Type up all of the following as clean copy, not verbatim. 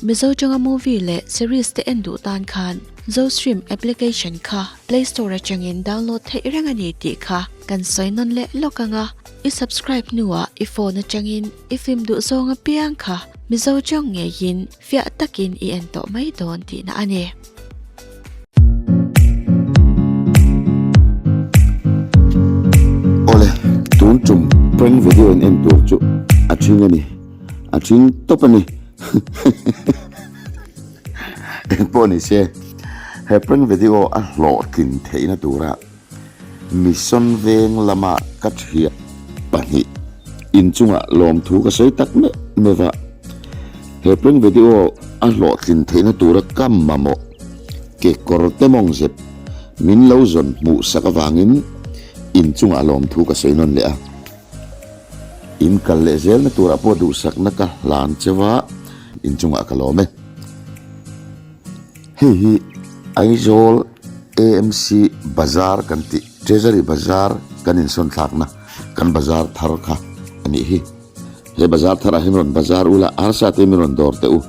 Mizo tanga movie leh series te en duh tan khan Zostream application kha Play Store atangin download theih reng a ni tih kha kan sawi nawn leh lawk ang a. I subscribe hnuah i phone atangin i film duh zawng apiang kha Mizo tawng ngeiin fiah takin i en tawh mai dawn tihna a ni. Awle, tun tum prank video in en tur chu a thing a ni, a thing tawp a ni. Engpawh ni se, he prank video a hlawhtlin theihna tura Mission veng lama ka thiah pahnih inchungah lawmthu ka sawi tak meuh meuh a, he prank video a hlawhtlin theihna tura ka mamawh kekawr te mawng zep min lo zawn hmuh sak avangin inchungah lawmthu ka sawi nawn leh a. In kal leh zelna turah pawh duhsakna ka hlan cheu a, inchungah ka lawm e. Hei hi Aizawl AMC Bazar kan tih Treasury Bazar kan insawn thlakna kan bazar thar kha a nih hi. He bazar tharah hian rawn bazar ula harsa te mi rawn dawr teh u.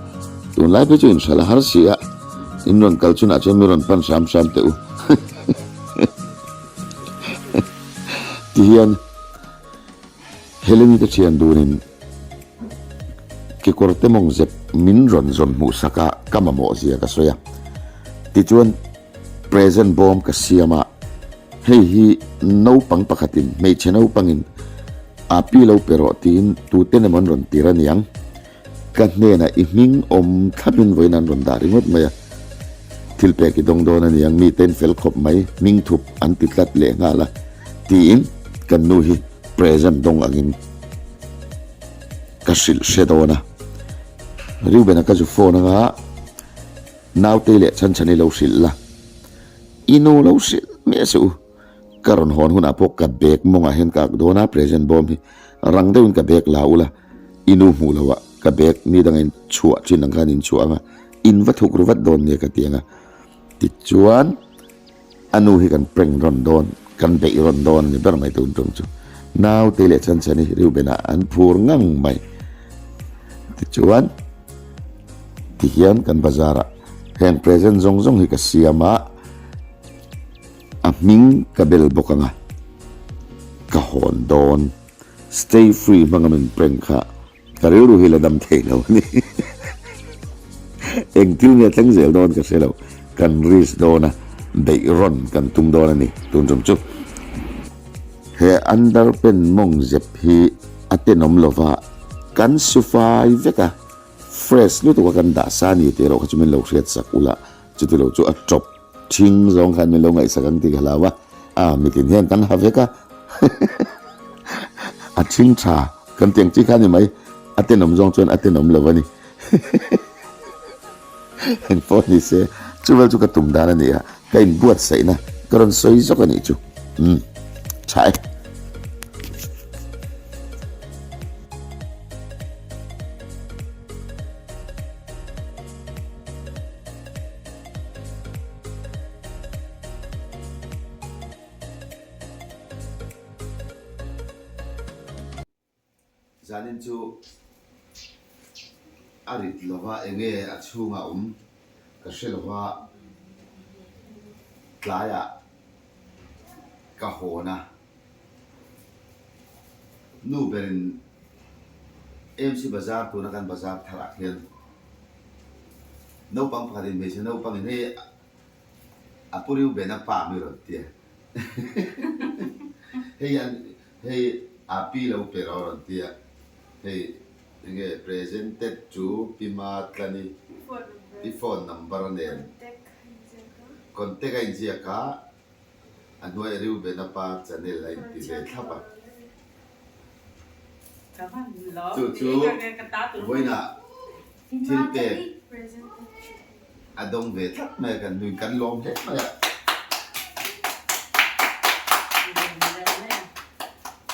Tunlai phei chu inhralh a har si a, in rawn kal chunah chuan mi rawn pan hram hram teh u. Tihian Helen-i te thian dunin kekawr te mawng zep min rawn zawn hmuh sak a, ka mamawh zia ka sawi a. Tichuan present bawm ka siam a, hei hi naupang pakhatin hmeichhe naupangin a pi lo pe rawh tiin tuten emaw an rawn tir a niang. Ka hnenah i hming awm thlapin vawiin an rawn dah ringawt mai a, thil pek i dawng dawn a niang, mite in fel khawp mai, hming thup an ti tlat leh nghal a, tiin kan nu hi present dawng angin ka hrilh hre dawn a. Reuben-a ka zu phone anga nautei leh Chhanchhani lo hrilh la, i nu lo hrilh miah suh u, ka rawn hawn hunah pawh ka bag mawngah hian ka ak dawn a, present bawm hi rang deuhin ka bag la ula, I nu hmuh loh ah ka bag mi dang in chhuah thin ang khan in chhuah ang a, in va thuk ru vat dawn nia ka ti ang a. Tichuan a nu hi kan prank rawn dawn, kan beih rawn dawn a ni ber mai tun tum chu. Naute leh Chhanchhani Reuben ah an phur ngang mai. Tichuan tihian kan bazar ah heng present zawng zawng hi ka siam a, a hming ka bel bawk ang a, ka hawn dawn. Stay free hmanga min prank kha ka rilru hi la dam thei lo a ni. Engtil nge thleng zel dawn ka hre lo. Kan risk dawn a, beih rawn kan tum dawn a ni tun tum chu. He underpant mawng zep hi a tenawm lova kan su fai vek a, fresh lutuk a kan dah sa a ni tih erawh kha chu min lo hriat sak ula, chuti lo chu a tawp Thing zawng khan min lo ngaihsak ang tih ka hlau a, a mitin hian kan ha vek a, a thing tha kan tiang chi kha ni mai, a tenawm zawng chuan a tenawm lo a ni. Engpawh ni se, chuvel chu ka tum dan a ni a, ka inbuatsaihna ka rawn sawi zawk a nih chu. Umm, tha e. Zanin chu a rit lova enge a chhungah awm ka hre lova tlaiah ka hawn a, nu berin AMC bazar tuna kan bazar tharah khian Naupang pakhatin hmeichhe naupangin hei a pu Reuben a pa mi rawn ti a, hei an hei a pi lo pe rawh a rawn ti a, hei enge presented to Pi Matlani i phone number nen contact a inziak a, a hnuaiah Reuben a pa channel a inti ve thlap a. Chu chu vawiinah thil pek a dawng ve thlap mai a kan nui kan lawm hle mai a.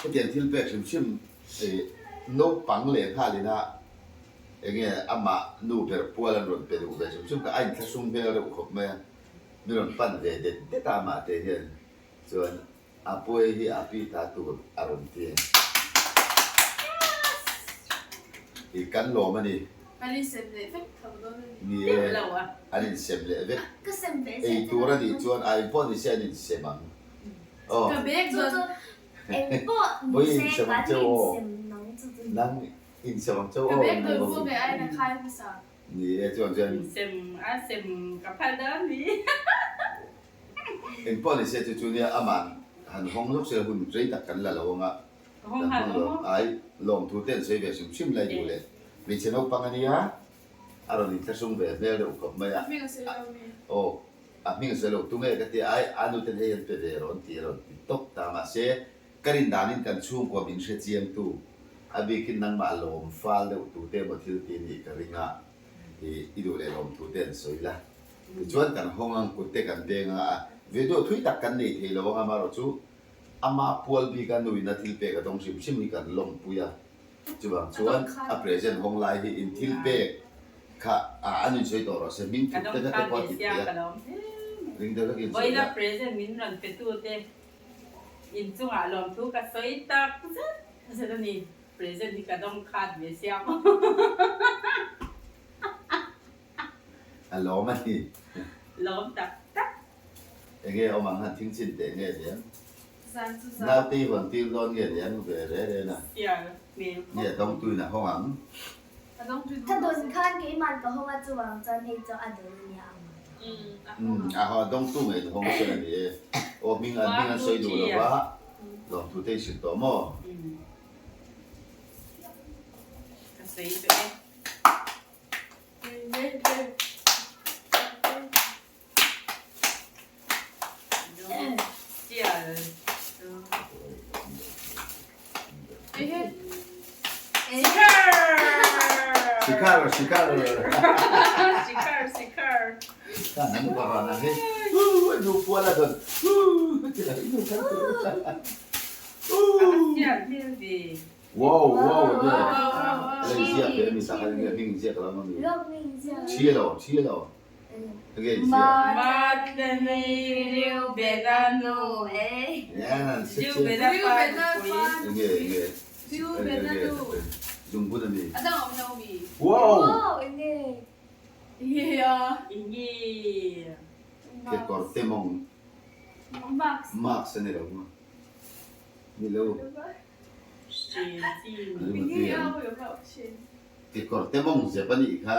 Hetiang thil pek hrim hrim naupang leh nghal ina enge amah nu ber pual an rawn pe duh ve hrim hrim kha a inthlahrung hmel reuh khawp mai a, mi rawn pan ve det det a amah te hian chuan A puai hi a pi ta tur a rawn ti. I kan lawm a ni. An insem leh vek tho dawn a ni. Ni e, an insem leh vek. Ei tur a nih chuan a eng pawh ni se an insem ang. Aw. Ka bag dawn. Vawi insem ang cheu aw. Nang insem ang cheu aw. Ka bag dawn pawh nge ain a khai hmasa. Ni e, chuan chuan. Insem a sem ka phal dawn ni. Eng pawh ni se chu chu nia aman han hawng lawk se hun rei tak kan la lo ang a. Kan hmang lo. Ai, lawmthu te an sawi ve hrim hrim lai duh leh hmeichhe naupang a nia, a rawn inthlahrung ve hmel deuh khawp mai a. A hming a sawi lo mi? Aw, a hming a sawi lo. Tunge ka tia, ai, a nuten hei an pe ve rawh an ti a rawn ti tawp ta. Mahse, ka rin danin kan chhungkua min hre chiangtu, a bikin nangmah lawm fal deuh tute emaw thil ti nih ka ring a, i, i duh leh lawmthu te an sawi la. Tichuan kan hawng ang kut te kan beng a, video thui tak kan nei thei lo ang amaherawhchu, Ama pual bika nuina thil pek a dawng hrim hrim hi kan lawmpui a, chuvang chuan a present hawng lai hi in thil pek kha an insawi tawh rawh se, hming thup te kha te pawh a ti thei a, ring deuh hlek in sawi Vawiina present min rawn pe tu te inchungah lawmthu ka sawi tak zet zet a ni, present hi ka dawng khat ve sia maw. A lawm a ni. Lawm tak tak. Enge awm ang han thing chin teh nge lian? Zan chu zan. Naute i hawn tir dawn nge lian ve re re na? Sial hmel khawp. Nge dawngtuin a hawng ang? A dawngtuin Ka dawn khan keimah ka hawng a chuvang chuan hei chu a dawn a nia ang. Umm a hawng a dawngtu ngei in hawng sel a ni e. Aw hming an hming an sawi duh lo va, lawmthu te i hrilh tawh maw? Ka sawi tawh e. Sikar sikar Sikar sikar Kan bara na he nu puala don Wow wow nge Lei ziak ve mi tak nge hming ziak lo mi Chhi lo chhi lo Kekawrte mawng Mask a ni lo maw? Ni lo. Kekawrte mawng zep a nih kha.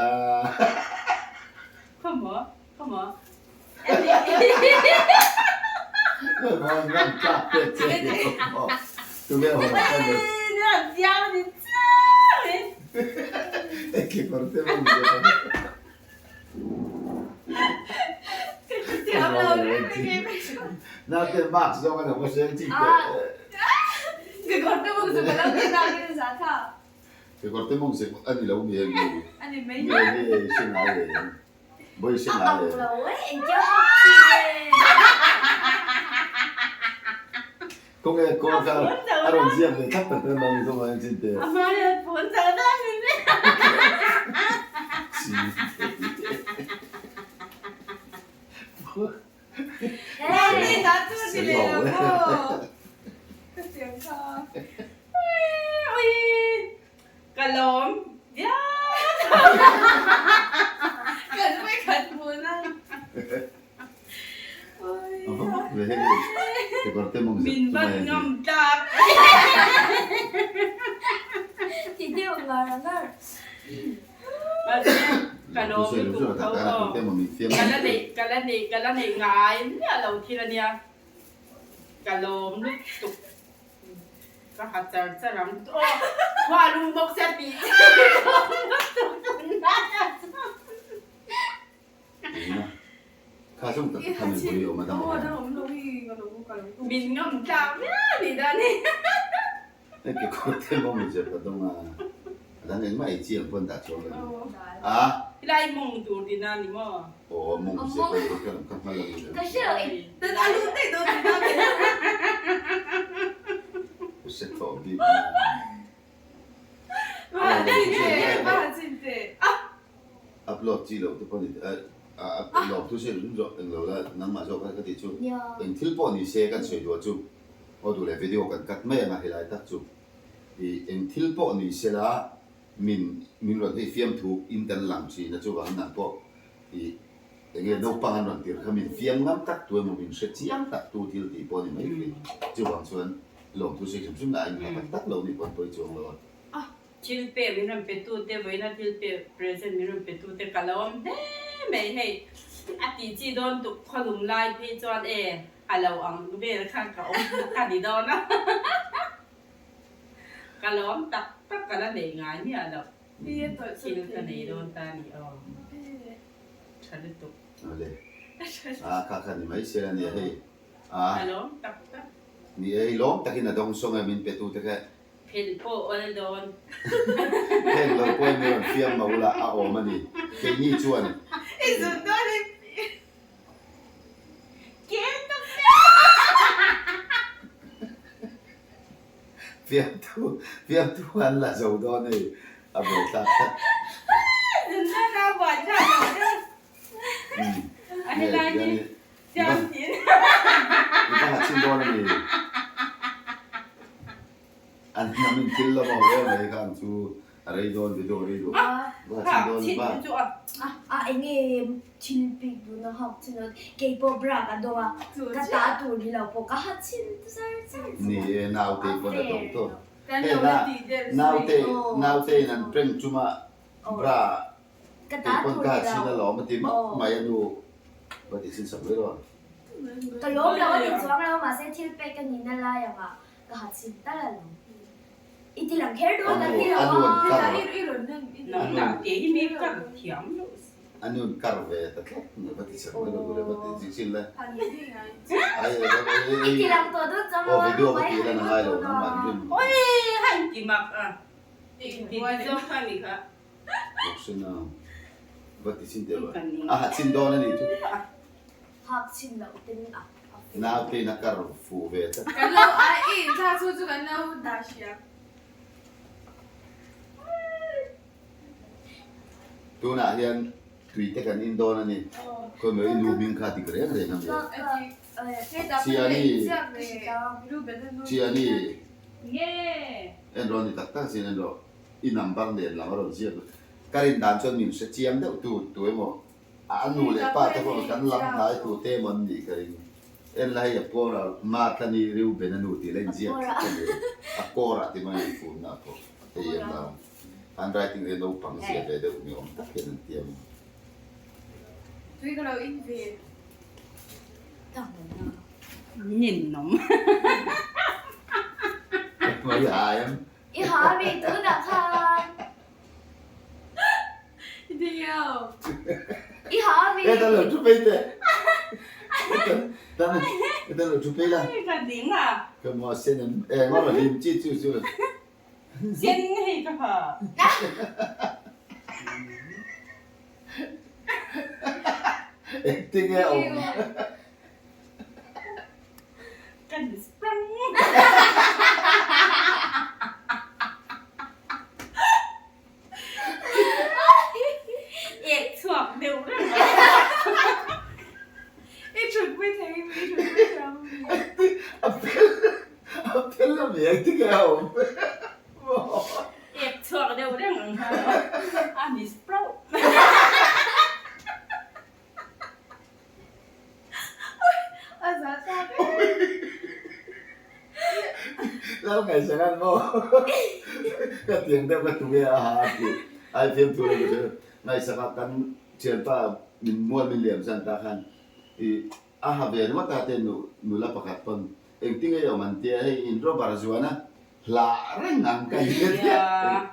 Kekawrte mawng zep a nih kha. Naute mask zawng a lo va hreng chik teh. Kekawrte mawng zep a ni lo mi heng hi. Nge nge hre ngai ve em. Bawi hre ngai ve. Kawng e kawl kha a rawn ziak ve thlap tak tak lo mi zawng ang chin te. Ka lawm viau. Min van ngam tlak. Mahse ka lawm lutuk tho aw. Ka la neih ka la neih ka la neih ngai miah lo thil ania. Ka lawm lutuk. Ka ha char char ang. Aw khua lum bawk sia tih chi lawm lutuk tunlai ah chuan. Min ngam tlak viau ni dan hi. Helai mawng tur tina a ni maw? Upload chi loh te pawh ni lawm thu se ring zawk englo la nangmah zawk kha ka tih chu eng thil pawh ni se kan sawi duah chu aw duh leh video kan cut mai ang a helai tak chu ih eng thil pawh ni se la. Min min rawn hei fiamthu in kan lang thin a chuvangin nang pawh i enge naupang an rawn tir kha min fiam ngam tak tu emaw min hre chiang tak tu thil tih pawh a ni mai thei. Chuvang chuan lawmthu sawi hrim hrim lah a inha tak tak lo nih pawh an pawi chuang lo a. Thil pe min rawn pe tu te vawiina thil pe present min rawn pe tu te ka lo awm hle mai hei a tih chi dawn tuk khawlum lai phei chuan e a lo ang vel kha ka awm ka ni dawn a ka lo awm tak tak ka la nei ngai miah loh thil ka nei dawn ta a ni aw tha lutuk. Awle a kha kha ni mai sia ania hei a. Ka lawm tak tak. Ni e hei lawm takin a dawng sawng e min pe tu te kha. Phelh pawh awl dawn. Heng lo pawhin mi rawn fiam mo la a awm a ni. Keini chuan. I zun dawn i Kel ta fe. Fiamthu fiamthu an la zo dawn hei a buaithlak tlat. Zun dawn a buaithlak lo deuh. A helai hi siam thin. I va ha chhin dawn a ni. An hnam in thil la vawng reng mai kha ang chu a rei dawn video a rei duh. Va ha chhin dawn va. A enge thil pik duhna hak chin a keipawh bra ka dawng a ka ta tur ni lo pawh ka ha chhin char char chu. Ni e naute pawn a dawng tawh. Hei naute naute in an prank chuma bra Ka ta Kei pawn tur ka ni lo. chhin alawm a ti map mai a nu va ti chhin sak mai rawh. Ka lawm lo a ti chuang lo mahse thil pek ka nihna lai angah ka ha chhin tal alawm. I ti lang kher dawn kan ti lo A nu an a. kar Nang nak te hi mi kar thiam lo si. A nu an kar ve ta tlat mai va ti sak mai rawh va ti chhin chhin la. Ai I ti lang tawh dawn chuang lo Aw a video va mai ti han lan a ngai lo dawn nangmah a. rim. Oi han ti mak a. Ti ti zawng kha ni kha. Option a va ti chin teh a, a ha chin dawn a nih chu. Hak chin loh ten a a fel. Naute in a kar fuh ve tlat. Kan lo a i in thla chu chu kan lo dah hria. Tunah hian tui te kan in dawn a ni. Khawi mai i nu hming kha dik reng reng a mi a. Chiani Chiani en rawh ni tak tak sin en rawh. I number nen lam a rawn ziak a, ka rin dan chuan min hre chiang deuh tu tu emaw a nu leh pa te pawh kan lam hnai tu te emaw an nih ka ring. En la hei a kawr a Matlani Reuben a nu tih la inziak tlat a ni. A kawr ah ti mai an funna a pawh hei en la handwriting hi naupang zia ve deuh ni awm tak hian an ti ang. Tui ka lo in ve. Ninawm. Mai hai em. I ha a mi tunah khan. I ti ngeo. I ha a mi. E tan lo thu phei teh. Tan e tan lo thu phei la. Ka ding a. Ka maw sen em e ngawr a hlim chi chu chu. Sen hei ka ha. Engtin nge awm. Kan sprang. Ek chhuak deuh reng a. I thut pui thei mi, i thut pui thiam mi. A fel a fel a mi engtin nge a awm. Ek chhuak deuh reng ang kha a ni sprauh. Lal ngaihsak an maw? Ka tiang deuh ka tum e a ha a ti. Ai fiam thu lo ka hria. Ngaihsak ah kan thianpa min mual min liam zan ta khan i a ha ve ringawt a te nu nula pakhat pawn engtin nge i awm an tia hei in rubber zuan a hlah reng ang ka in tia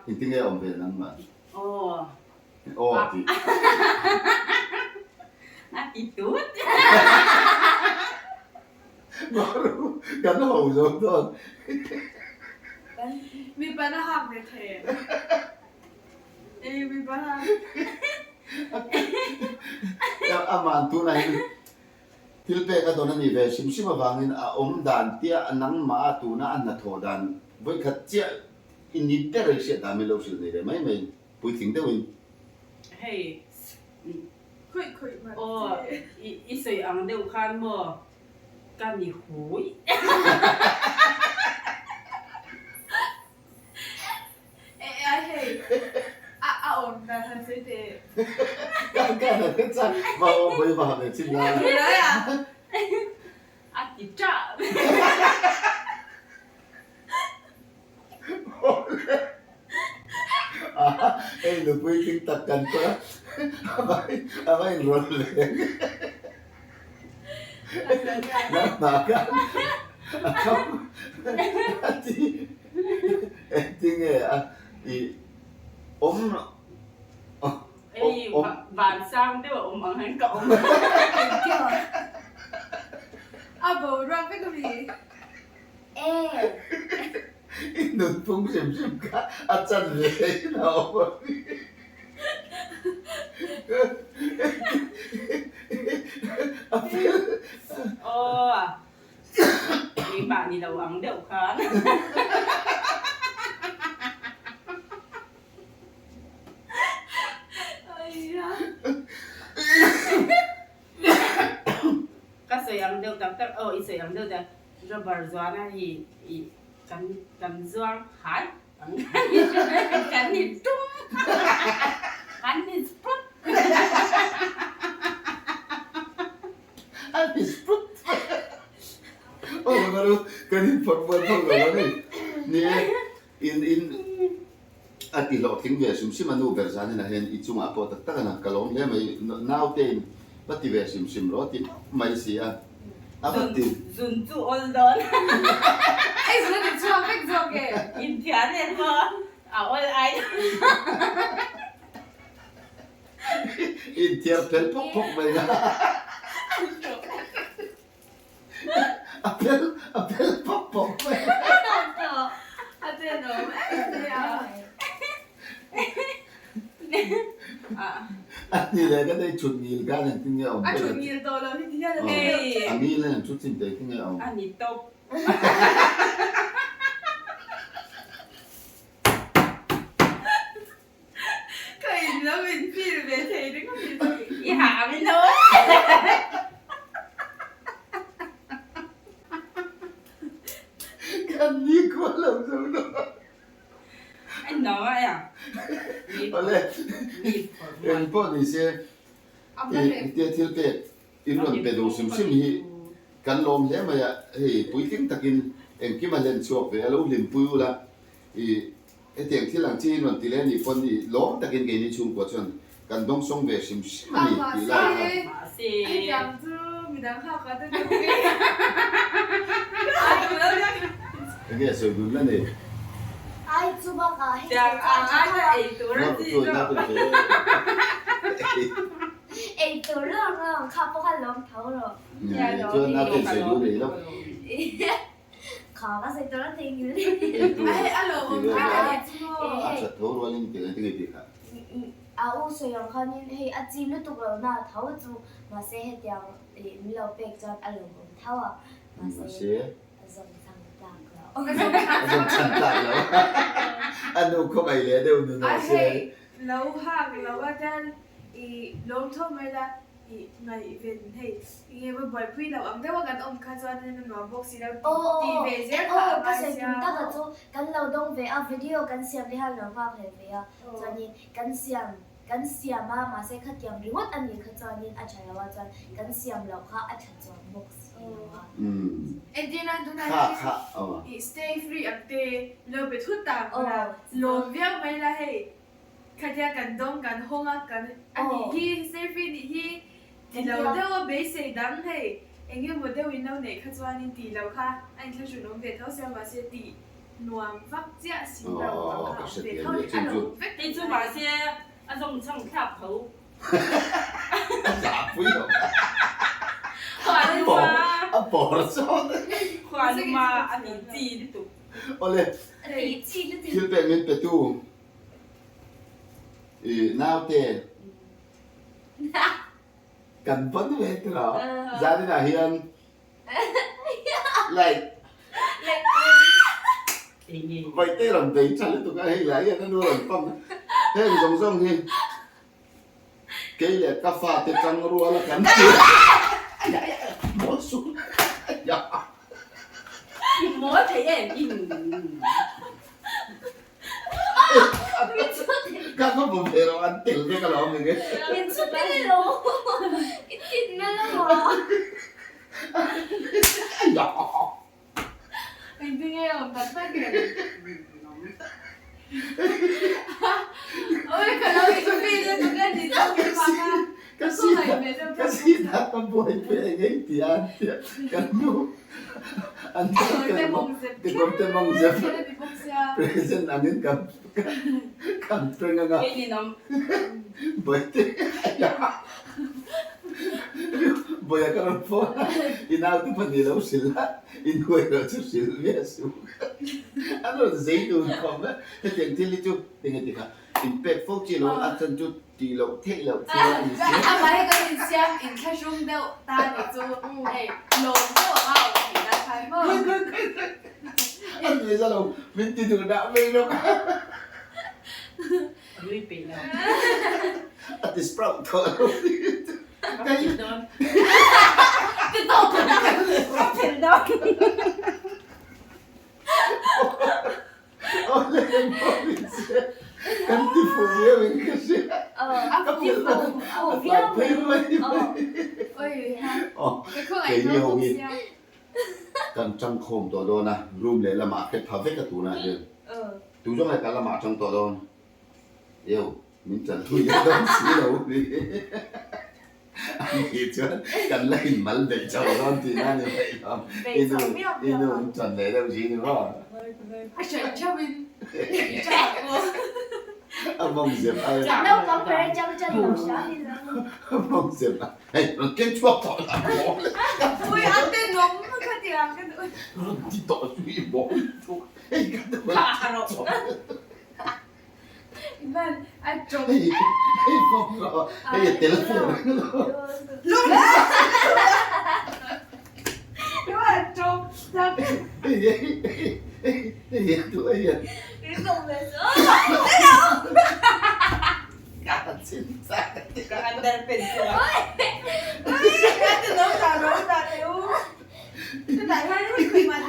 engtin nge i awm ve nangmah? Aw. Aw a ti. A ti tut. Maru kan ho zo dawn. Mipa na hak ve thei em? E mipa hak. Aman tunah hian thil pek a dawn a nih ve hrim hrim avangin a awm dan tia nangmah a tuna a hnathawh dan vawikhat chiah i ni ber i hriat dan min lo hrilh nei ve mai mai. Puitling deuhin. Hei. Khuih khuih mat Aw, che. i sawi ang deuh khan maw ka ni hui. E ai hei. A ti ṭah. Hei nupui tling tak kan tawn a, a va inrawlh ve nangmah khan a kham a ti engtinge a i awm Hei vansang deuh a awm ang hian ka awm. A boruak vek a mi. I nunphung hrim hrim kha a chan ve in a awm a ni. A fel. Aw, keimah ni lo ang deuh khan. Ka sawi ang deuh tak tak, aw i sawi ang deuh tak. Rubber zuana hi i kan kan zuar hai ang kan ni tum kan ni sprut An ni sprut Aw Manu kan in phawrh buai phawrh lo a ni. Ni e in in a ti hlawhtling ve hrim hrim a nu ber zanin ah hian i chungah pawh tak tak a na ka lawm hle mai naute in va ti ve hrim hrim rawh ti mai si a. A va ti. Zun chu awl dawn. Ei zun a ti chhuak vek zawk e. Inthian em maw a awl ai. Inthiar fel phawk phawk mai a. A fel a fel phawk phawk mai. A tenawm em mai a. A ni leh ka nei thut ngil khan engtin nge a awm A thut ngil tawh lo hi ti hian a ni deuh. A ngil a thut chin teh engtin nge a awm. A ni tawp. Ka in lo in feel ve thei ringawt in. I hah ang in lo. Kan ni kual lo zo lo. Awle, eng pawh ni se, hetia thil pek in rawn pe duh hrim hrim hi kan lawm hle mai a, hei puitling takin engkim a hlen chhuak ve a, lo hlimpui ula, ih hetiang thil ang chi in rawn ti leh anih pawn ih lawm takin keini chhungkua chuan kan dawngsawng ve hrim hrim a ni tih lai kha. Hetiang chu midang hak ah te deuh nge. Enge sawi dun la nei. Ai chu bakah hei Tiang ang ai na ei tur a chi chu. Ei tur rang rang kha pawh kha lawm tho rawh. Chuan a ten sawi dun nei lo. Kha ka sawi tur a thei ngil. Ei tur Ai a lawm ti kha vel ei chu maw. A that tho rualin ti eng tinge tih kha. A u sawi ang khanin hei a chi lutuk lo na tho chu mahse hetiang min lo pek chuan a lawmawm tho a mahse a zawm chhan tlak lo. A zawm chhan tlak lo. A nu khawngaih leh deuh nu nawh se. A hei lo hak lo a chuan i lawm tho mai la i ngaihven hei enge maw buaipui lo ang deuh a kan awm kha chuan a nuam bawk si lo ti ve zel kha a Aw ka ngai sawi sia tum tak a chu kan lo dawng ve a video kan siam leh a lo nghak leh ve a chuanin kan siam kan siam a mahse khatiang ringawt a nih kha chuanin a tha lo a chuan kan siam loh kha a tha chuang bawk si lo a. Entir nan tunah hian i stay free ang te lo be thut tak la lawm viau mai la hei Khatia kan dawng kan hawng a kan a nih hi selfie nih hi ti lo deuh a beisei dang hei eng emaw deuh in lo neih kha chuanin tih loh kha a inthlahrun awm ve tho sia mahse tih nuam vak chiah si lo ang kha awm ve tho a lo awm vek Kei chu mahse a zawng chhang thlak tho. A zahpui lo. A bawr zawt. Khuanuma a tih chi lutuk. Awle thil pek min petu. I naute kan va nu he tira zaninah hian like vaihte rawn bei tha lutuk a hei lah hian a nu rawn pam heng zawng zawng hi kei leh ka fate tang rual a kan ti mawl suh I mawl thei em in. Ka khaw bawm ve rawh an tel vek alawm eng e. A buaipui eng eng ti a an tia kan nu an kekawrte mawng zep present angin kan kan prank anga Bawihte Bawiha ka rawn phone a i naute pahnih lo hrilh a i nuai loh chu hrilh miah suh an rawn zei tur khawp a hetiang thil hi chu enge ti kha inpek fo chi lo a chan chu Tih loh theih loh chu a ni sia. Amah hi kan insiam inthlahrung deuh ta ni chu hei lawm deuh anga awm theih nan khan maw. A ni za lo min ti duh dah mai rawk a. A nui peih lo. A ti sprout tawh lo. Ka phelh dawn. Ti tawp. Ka phelh dawn. Awle maw kan ti fuh viau in ka hria. A ti fuh viau mai. Keini ho hi kan tang khawm tawh dawn a, room lehlamah a hre pha vek a tunah hian. Tu zawng nge kan lamah a tang tawh dawn? Eo, min chan thui leh dawn si lo ni. Ani chuan kan la in mal beih chho dawn tih na ni mai lo. I nu i nu in chan leh deuh si ni maw? A hran theuh in i chak maw? A mawng zep a. Naupang ber atang chan lo hram i lo. A mawng zep a. Hei rawn ken chhuak tawh la maw? Ui a tenawm khatiang ka duh. Rawn ti tawh chu i maw? Hei ka duh. Kha a rawh. Ivan a chawp. Hei hei fawm rawh hei a tel fawm reng lo. Ivan a chawp tak. Hei hei hei hei hei a duh hei a. Ka chin chak. Ka underpants chu a. A ti lo dah lo dah teh u. Chutah hian ui ui man.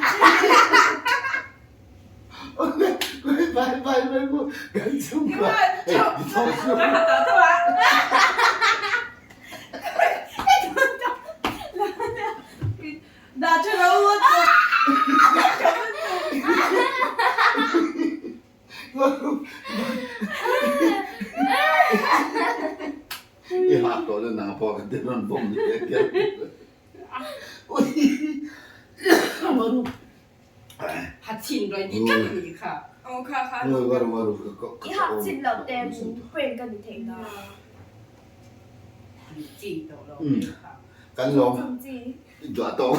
I hak tawh chu nang pawh ka ti rawn bawm leh kher. Ha chin rawi ni tlat a nih kha. Aw kha kha. I hak chin loh te prank a ni thei na. Chi tawh lo kha. Kan lawm. Duah tawh.